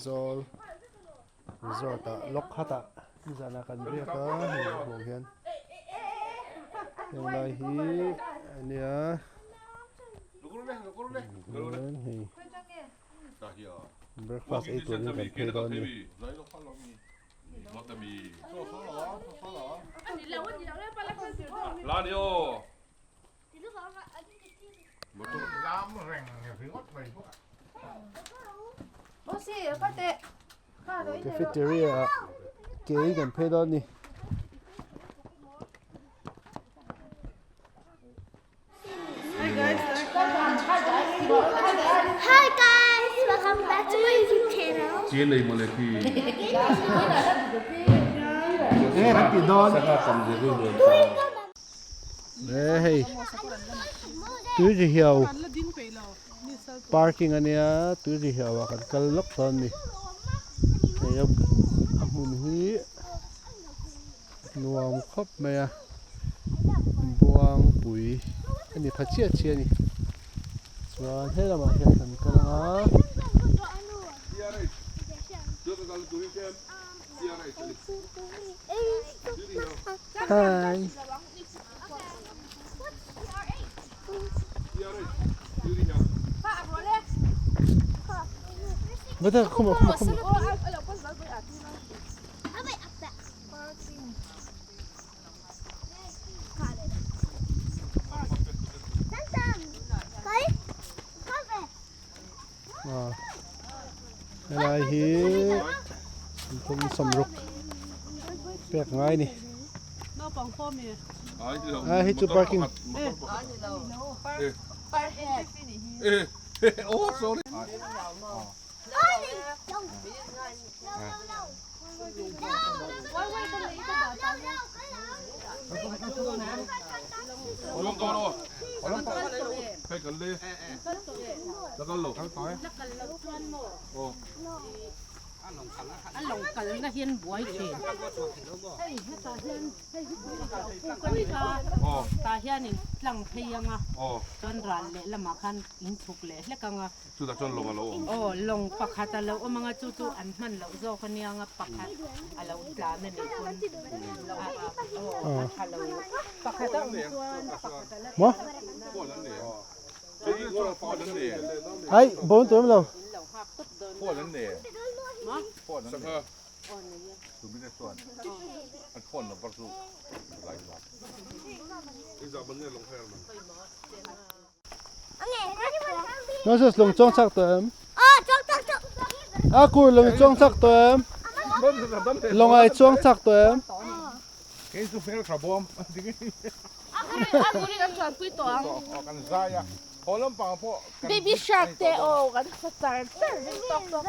Aizawl resort ah Lockhart ah nizanah kan riak a hei a hmuh ang hian heng lai hi a nia hei breakfast ei turin kan phei dawn a ni. Cafeteria ah ke in kan phei dawn a ni. Hi guys, welcome back to my YouTube channel. Enge kan tih dawn? E hei tui ri hiau parking a nia tui ri hiau ah kan kal lawk dawn a ni hei a hmun hi nuam khawp mai a buangpui a ni pha chiah chiah a ni chuan he lamah hian kan kal ang a. Hi. Bata khuma khuma khuma. Helai hi thum sawmruk pek ngai a ni a hei chu parking A lo kalna hian buai thin. Hei hetah hian hei hi pui lo puk a ni kha. Tah hianin tlang phei anga chuan ral leh lamah khan in chhuk leh hlek anga. Chutah chuan lawng a lo awm. Aw lawng pakhat a lo awm anga chu chu an hman loh zawk a nia anga pakhat a lo tlan a nih pawn aw a tha lo pakhat a awm chuan pakhat a la tlan a nih. Ai bon tur awm lo. Moses lung chuang chak tawh em? A kur lung i chuang chak tawh em? Lawng ah i chuang chak tawh em? Baby shark te aw kan hmu char char ring tawk tawk.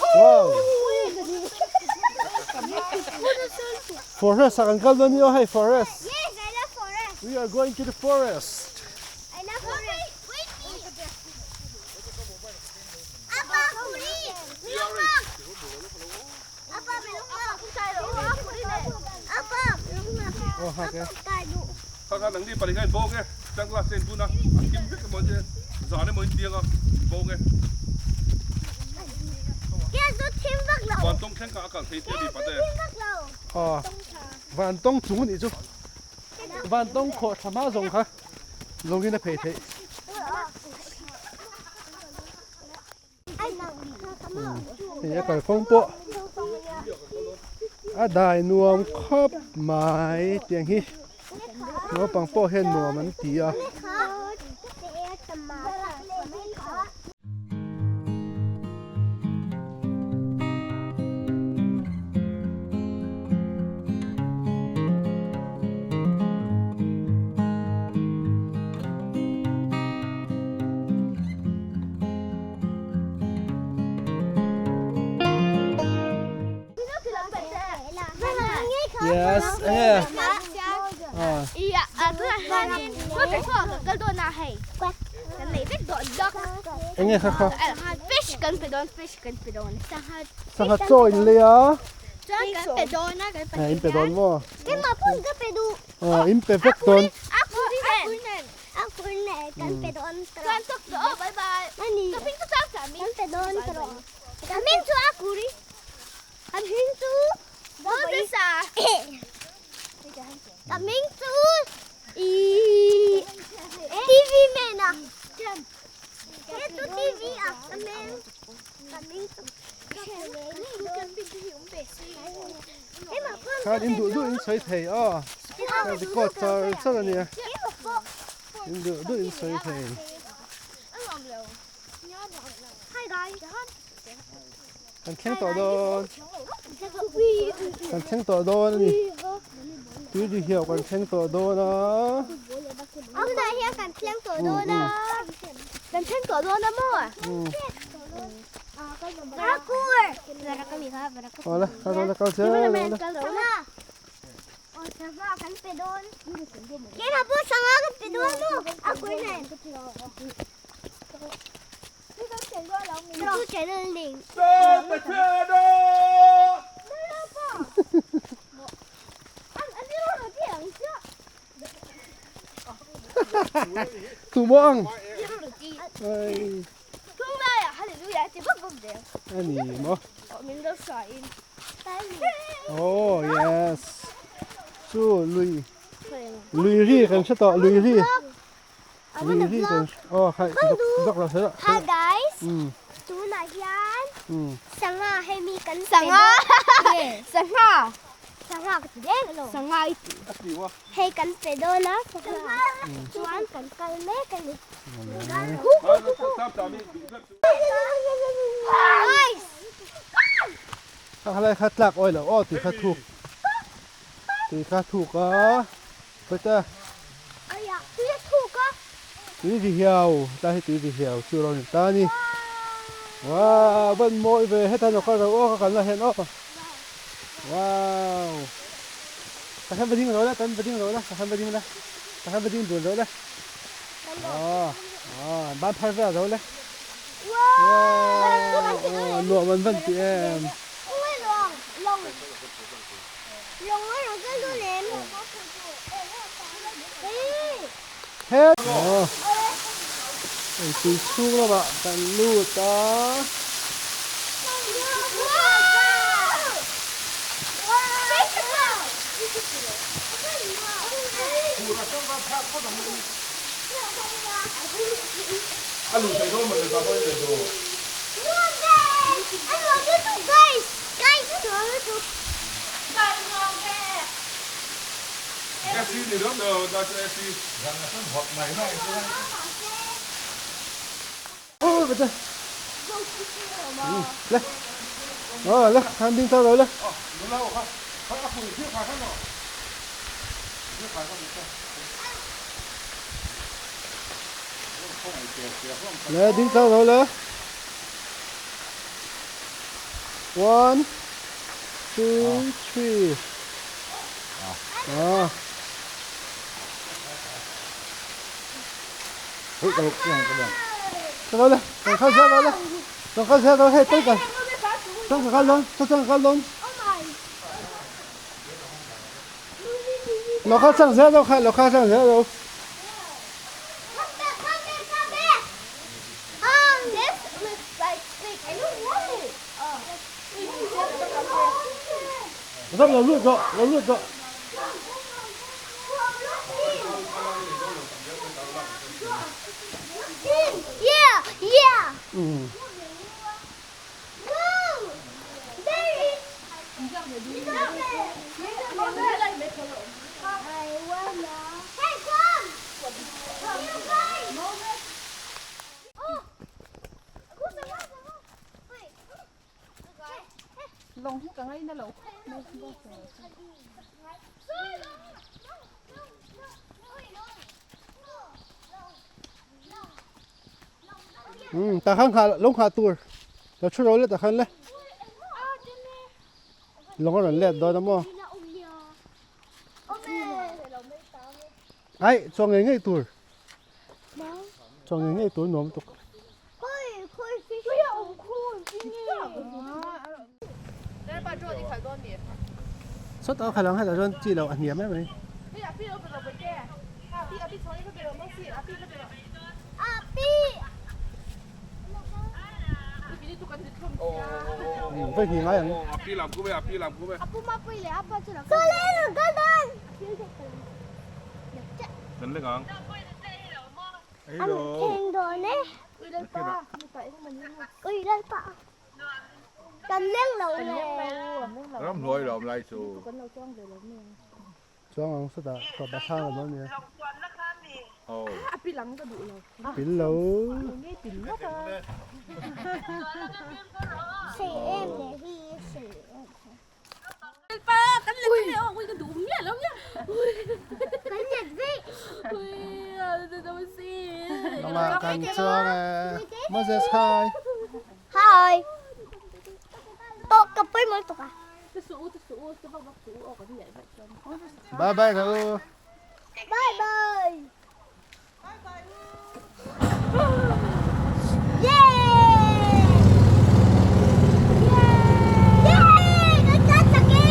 Wow! Forest ah kan kal dawn ni aw hei forest. Yes, I love forest. We are going to the forest. I love forest. Wait me. Apa kuri? Apa Apa. Oh, okay. Kha kha nang ni pali kha in bawk e sunglass te in bun a a kim vek emaw che zan emaw in tiang a in bawk e van tawng thleng kha a kal thei tia mi pate. Aw van tawng chung anih chu van tawng khawh tha hma zawng kha lawngin a phei theih. Hei a kalkawng pawh a dai nuam khawp mai tiang hi naupang pawh hian nuam an ti a. Yes, eh. Ah. Enge kha kha. Fish kan pe dawn, fish kan pe dawn. Sangha chaw in lei a. In pe dawn maw? Aw in pe vek dawn. Khan in duh duh in sawi thei aw ka record char char a nia in duh duh in sawi thei. Kan thleng tawh dawn kan thleng tawh dawn a ni tui ri hiau kan thleng tawh dawn a. Tunah hian kan thleng tawh dawn a kan thleng tawh dawn a maw? Awle kal dawn la kal zel dawn la. Tu maw ang? A ni maw? Oh yes. Chu lui lui ri kan hre tawh lui ri. Lui ri kan oh khai dok lo hre. Hi guys. Tunah hian sangha hei mi kan sangha sangha sangha ka ti reng lo. Sangha i ti. Hei kan pe dawn a sangha chuan kan kal mek a ni. Kha lai kha tlak awi lo aw tui kha thuk tui kha thuk a khawita tui ri hiau tlai hi tui ri hiau chu ro ni ta ni wow van mawi ve heta lo kal ro aw ka kalna hian aw wow ta khan va ding ro la tan va ding ro la ta khan va ding la ta khan va ding dun ro la Aw aw ban phar vel zo le. Wow nuam an van ti em. Het. Aw hei tui chhung lamah kan lut a. Le ding tlang rồi le. One, two, three. À. Rồi le, còn khai xe rồi le. Còn khai xe rồi hết tất cả. Tất cả luôn, tất cả luôn. Lo kha sang xe đâu khai, lo kha sang xe đâu. Ram lo lut rawh, lo lut rawh. Um ta khan kha lawng kha tur lo thu ro le ta khan le lawng a rawn let dawn a maw ai chaw ngei ngei tur chaw ngei ngei tur nuam tuk. Sawtah a khalh ang hetah chuan chi loh a hniam em mai. Vai hnih ngai ang. Ramhnuai lawm lai chu. Chuang ang sawtah tawp a thlang a dawn nia. A pil ang ka duh lo. Pil lo. Nge pil ngawt a. Sei em le hi sei em. Pa kan let le aw ui ka duh miah lo nia. Kan let ve. Ui a da da si. Lawngah kan chuang e. Moses hi. Hi. To ka pawimawh lutuk a. Bye bye ka u. Bye bye. Yay! Yay! Kan tlan chak e!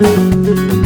Thank you.